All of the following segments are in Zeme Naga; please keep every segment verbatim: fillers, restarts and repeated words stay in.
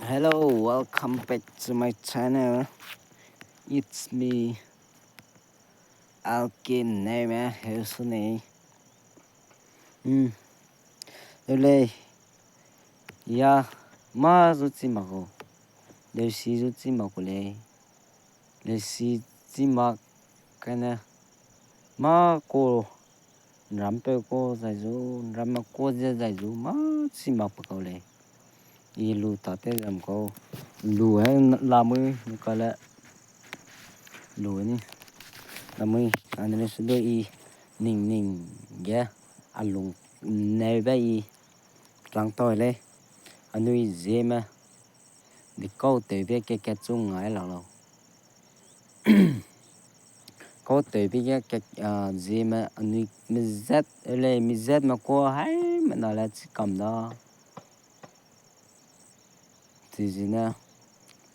Hello, welcome back to my channel. It's me, Alkin Neme Heusunei. Hmm. Lei. Ya, mâ zu chi mak gu. Leusi zu chi mak gu lei. Leusi chi mak kane. Mâ ku. Nrampeu ku zai zu, nramme ku ze zai zu, mâ chi mak pe kau lei. I lu tate zam kau. Lu e lamui, ni kale. Lu ni. Lamui, anui le su du i ning ning ge, a lung neube i rang tau lei. Anui Zeme, di kau tewbe ke kat chu ngai la lau. Kau tewbe ge, Zeme anui mizat, lei mizatme ku haimena le chi kam da. Chizene,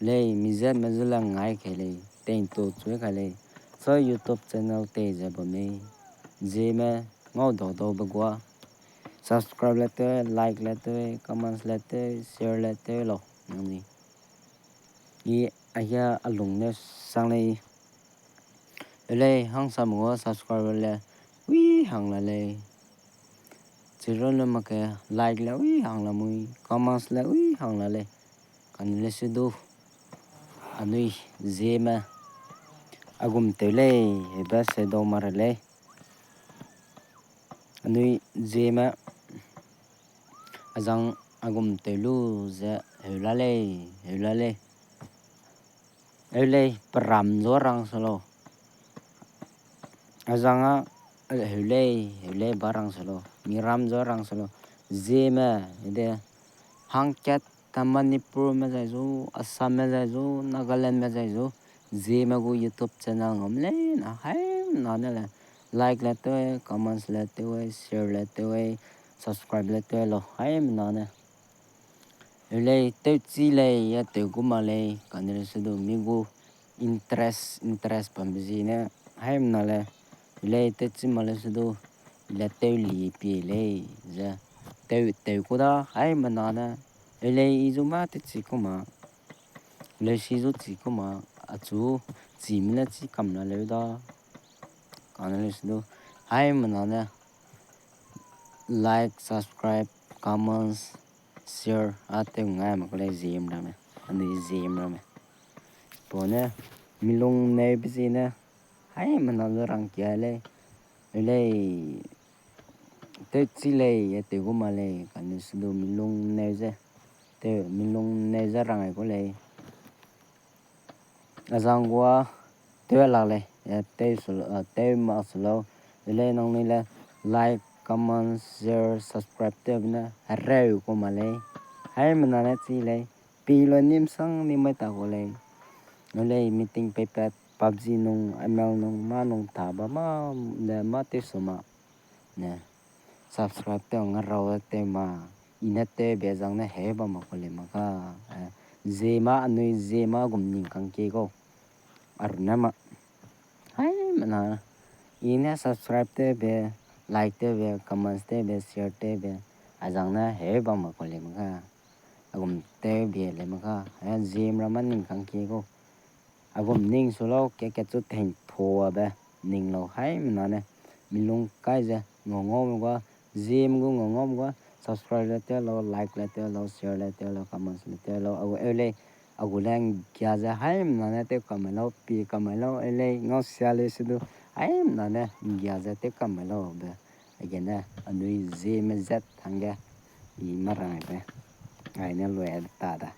lei mizatme zu le ngai kai lei, teintu chui kai lei, sa YouTube channel tei ze bam mei, Zeme ngau dau daube gua, subscribe le tew, like le tew, comments le tew, share le tew lau, nangnui. I aia a lung ne sang lei. Lei hangsam gua subscribe le, wi hang la lei. Chirun le mak ke like le wi hang la mui, comments le wi hang la lei. Kane le su du. Anui Zeme. A gum tew lei, hebe se dau ma ra lei. Anui Zeme. Azang a gum tew lu ze heu la lei, heu la lei. Eu lei, peram zu rang se lau. Azang a, heu lei, heu lei ba rang se lau. Miram zu rang se lau. Zeme, de, hangkat ta Manipurme zai zu, Assamme zai zu, Nagalandme zai zu, Zeme gu YouTube channel ngam lei na, haimena ne le, like le tew, comments le tew, share le tew, subscribe le tew lau, haimena ne. Eu lei, tewchi lei, ya tew gu ma lei, kane le su du, mi gu interest, interest bambe zi ne, haimena le, eu lei, tewchi ma le su du, le tew li pie lei, ze, tew, tew ku da, haimena ne, eu lei, i zu mâ tewchi ku ma, leusi zu chi ku ma, achu, chime ne chi kam la leu da, kane le su du, haimena ne, like, subscribe, comments, share, a tew ngai mak ku lei Zeme ramme, anui Zeme ramme. Pau ne, milung neube zi ne, haimena zu rangkia lei, eu lei, tewchi lei, ya tew gu ma lei, kane su du milung neu ze, tew, milung neu ze rang ai ku lei. Azang gua, tew lak lei, ya tew su, tew mak se lau, eu lei nangnui le, like, comment, share, subscribe tewbe ne, hereu ku ma lei, haimena ne chi lei, pi lu nimsang ni mai ta ku lei, eu lei meeting peipat, PUBG nung, ML nung, mâ nung ta ba mâ, de mâ tew su ma, ne, subscribe tew ngarau tew ma, i ne tewbe zang ne heu bam mak ku lei mak ka, Zeme anui Zeme gum ning kangkie kau, a runne ma, haimena, i ne subscribe tewbe, like tewbe, comments tewbe, share tewbe, azang ne heu bam mak ku lei mak ka, a gum tewbe lei mak ka, Zeme ramme ning kangkie kau. A gum ning su lau, ke ke chu tengthoabe ning lau haimena ne. Milung kai ze, ngau ngaume gua, Zeme gu ngau ngaume gua, subscribe le tew lau, like le tew lau, share le tew lau, comments le tew lau, a gu eu lei, a gu le nggia ze haimena ne tew kam mai lau, pie kam mai lau, eu lei, ngau sia lei su du, haimena ne, nggia ze tew kam mai lau be. Aigene, anui Zeme zat hangge, i ma rang aibe. Ai ne lui aibe ta da.